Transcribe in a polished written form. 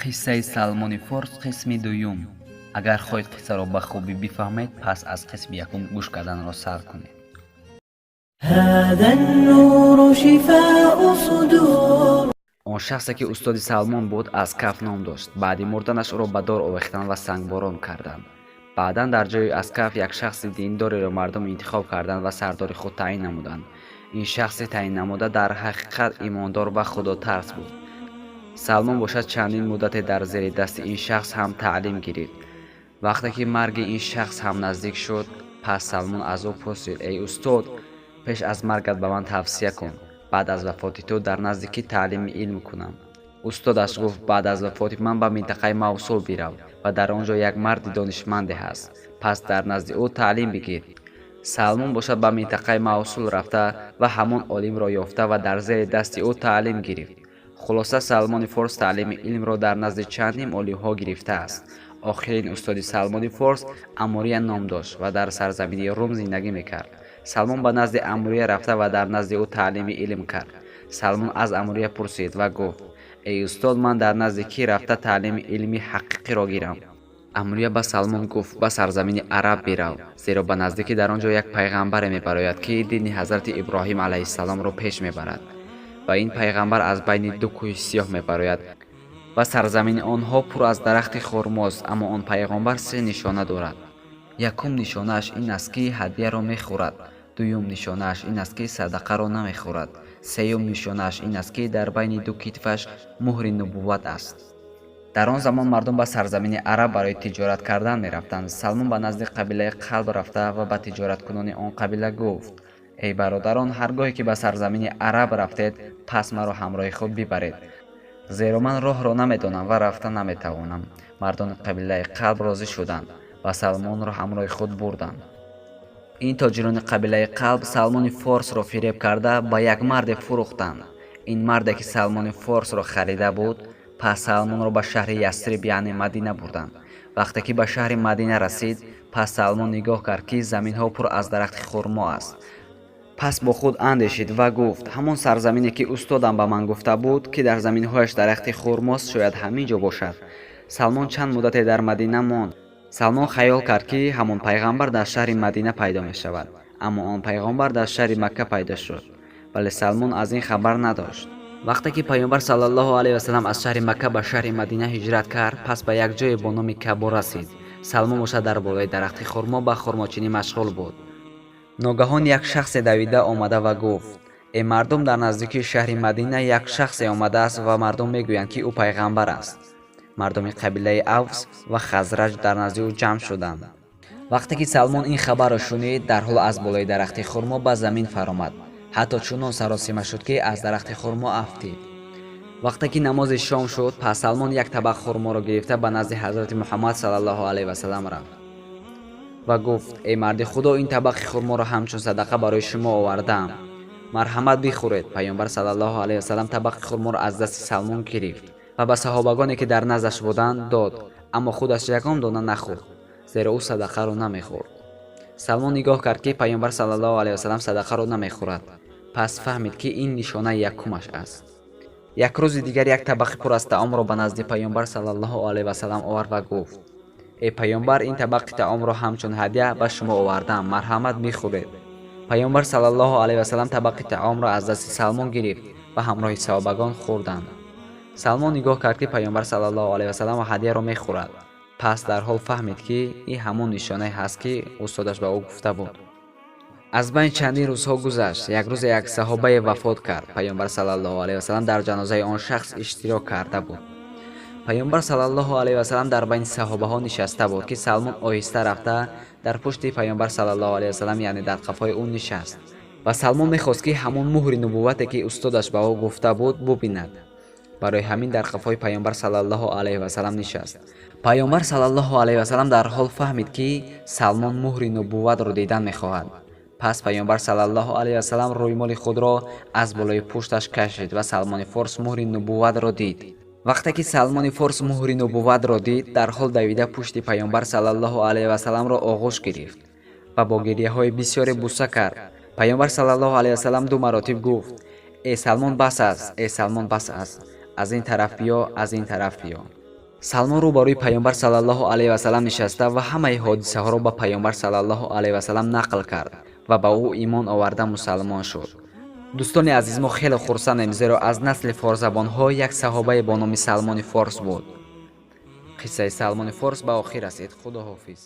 Қиссаи Салмони Форс, қисми дуюм. Агар хоҳед қиссаро ба хубӣ бифаҳмед, пас аз қисми якум гӯш карданро сар кунед. هذا النور شفاء صدور. Он шахсе, ки устоди Салмон буд, Аскаф ном дошт. Баъди мурданаш ӯро ба дор овехтанд ва сангборон карданд. Баъдан дар ҷои Аскаф як шахси диндореро мардум интихоб карданд ва сардори худ таъин намуданд. Ин шахси таъиннамуда дар ҳақиқат имондор ва худотарс буд. Салмон бошад, чандин муддате дар зери дасти ин шахс ҳам таълим гирифт. Вақте ки марги ин шахс ҳам наздик шуд, пас Салмон аз ӯ пурсид: «Эй устод, пеш аз маргат ба ман тавсия кун, баъд аз вафоти ту дар назди кӣ таълими илм кунам?» Устодаш гуфт: «Баъд аз вафоти ман ба минтақаи Мавсул бирав ва дар он ҷо як марди донишманде ҳаст, пас дар назди ӯ таълим бигир». Салмон бошад, ба минтақаи Мавсул рафта ва ҳамон олимро ёфта ва дар зери дасти ӯ таълим гирифт. Хулоса, Салмони Форс таълими илмро дар назди чандин олимҳо гирифтааст. Охирин устоди Салмони Форс Амурия ном дошт ва дар сарзамини Рум зиндагӣ мекард. Салмон ба назди Амурия рафта ва дар назди ӯ таълими илм кард. Салмон аз Амурия пурсид ва гуфт: «Эй устод, ман дар назди кӣ рафта таълими илми ҳақиқиро гирам?» Амурия ба Салмон гуфт: «Ба сарзамини Араб бирав, зеро ба наздикӣ дар он ҷо як пайғамбаре мебарояд, ки дини ҳазрати Иброҳим алайҳиссаломро пеш мебарад, ва ин пайғамбар аз байни ду кӯҳи сиёҳ мебарояд ва сарзамини онҳо пур аз дарахти хурмост. Аммо он пайғомбар се нишона дорад. Якум нишонааш ин аст, ки ҳадияро мехӯрад. Дуюм нишонааш ин аст, ки садақаро намехӯрад. Сеюм нишонааш ин аст, ки дар байни ду китфаш муҳри нубувват аст». Дар он замон мардум ба сарзамини Араб барои тиҷорат кардан мерафтанд. Салмон ба назди қабилаи Қалб рафта ва ба тиҷораткунони он қабила гуфт: «Эй бародарон, ҳар гоҳе ки ба сарзамини Араб рафтед, пас маро ҳамроҳи худ бибаред, зеро ман роҳро намедонам ва рафта наметавонам». Мардони қабилаи Қалб розӣ шуданд ва Салмонро ҳамроҳи худ бурданд. Ин тоҷирони қабилаи Қалб Салмони Форсро фиреб карда, ба як марде фурӯхтанд. Ин марде, ки Салмони Форсро харида буд, пас Салмонро ба шаҳри Ясриб, яъне Мадина, бурданд. Вақте ки ба шаҳри Мадина расид, пас Салмон нигоҳ кард, ки заминҳо пур аз дарахти хурмо аст. Пас бо худ андешид ва гуфт: «Ҳамон сарзамине, ки устодам ба ман гуфта буд, ки дар заминҳояш дарахти хурмост, шояд ҳамин ҷо бошад». Салмон чанд муддате дар Мадина монд. Салмон хаёл кард, ки ҳамон пайғамбар дар шаҳри Мадина пайдо мешавад, аммо он пайғомбар дар шаҳри Макка пайдо шуд, вале Салмон аз ин хабар надошт. Вақте ки Паёмбар саллаллоҳу алайҳи васалам аз шаҳри Макка ба шаҳри Мадина ҳиҷрат кард, пас ба як ҷое бо номи Кабо расид. Салмон бошад, дар болои дарахти хурмо ба хурмочинӣ машғул буд. Ногаҳон як шахсе давида омада ва гуфт: «Э мардум, дар наздикии шаҳри Мадина як шахсе омадааст ва мардум мегӯянд, ки ӯ пайғамбар аст». Мардуми қабилаи Авс ва Хазраҷ дар назди ӯ ҷамъ шуданд. Вақте ки Салмон ин хабарро шунид, дарҳол аз болои дарахти хурмо ба замин фаромад, ҳатто чунон саросима шуд, ки аз дарахти хурмо афтид. Вақте ки намози шом шуд, пас Салмон як табақ хурморо гирифта, ба назди ҳазрати Муҳаммад саллаллоҳу алайҳи васалам рафт ва гуфт: «Эй марди Худо, ин табақи хурморо ҳамчун садақа барои шумо овардаам, марҳамат, бихӯред». Паёмбар саллаллоҳу алайҳи васалам табақи хурморо аз дасти Салмон гирифт ва ба саҳобагоне, ки дар наздаш буданд, дод, аммо худаш ягон дона нахӯрд, зеро ӯ садақаро намехӯрд. Салмон нигоҳ кард, ки Паёмбар саллаллоҳу алайҳи васалам садақаро намехӯрад, пас фаҳмид, ки ин нишонаи якумаш аст. Як рӯзи дигар як табақи пур аз таомро ба назди Паёмбар саллаллоҳу алайҳи васалам овард ва гуфт: «Эй Паёмбар, ин табақи таомро ҳамчун ҳадя ба шумо овардаам, марҳамат, мехӯред». Паёмбар саллаллоҳу алайҳи васалам табақи таомро аз дасти Салмон гирифт ва ҳамроҳи саҳобагон хӯрданд. Салмон нигоҳ кард, ки Паёмбар саллаллоҳу алайҳи васалам ҳадияро мехӯрад, пас дарҳол фаҳмид, ки ин ҳамон нишонае ҳаст, ки устодаш ба ӯ гуфта буд. Аз байн чандин рӯзҳо гузашт. Як рӯзе як саҳобае вафот кард. Паёмбар саллаллоҳу алайҳи васалам дар ҷанозаи он шахс иштирок карда буд. Паёмбар саллаллоҳу алайҳи васалам дар байни саҳобаҳо нишаста буд, ки Салмон оҳиста рафта, дар пушти Паёмбар саллаллоҳу алайҳи васалам, яъне дар қафои ӯ нишаст. Ва Салмон мехост, ки ҳамон муҳри нубуввате, ки устодаш ба ӯ гуфта буд, бубинад. Барои ҳамин дар қафои Паёмбар саллаллоҳу алайҳи васалам нишаст. Паёмбар саллаллоҳу алайҳи васалам дарҳол фаҳмид, ки Салмон муҳри нубувватро дидан мехоҳад. Пас Паёмбар саллаллоҳу алайҳи васалам рӯймоли худро аз болои пушташ кашид ва Салмони Форс муҳри нубувватро дид. Вақте ки Салмони Форс муҳри нубувватро дид, дарҳол давида пушти Паёмбар саллаллоҳу алайҳи васаламро оғӯш гирифт ва бо гирьяҳои бисёре буса кард. Паёмбар саллаллоҳу алайҳи васалам ду маротиб гуфт: «Э Салмон, бас аст! Э Салмон, бас аст! Аз ин тараф биё, аз ин тараф биё». Салмон рӯбарӯи Паёмбар саллаллоҳу алайҳи васаллам нишаста ва ҳамаи ҳодисаҳоро ба Паёмбар саллаллоҳу алайҳи васаллам нақл кард ва ба ӯ имон оварда, мусалмон шуд. Дӯстони азиз, мо хеле хурсандем, зеро аз насли форсзабонҳо як саҳобае бо номи Салмони Форс буд. Қиссаи Салмони Форс ба охир расид. Худо ҳофиз.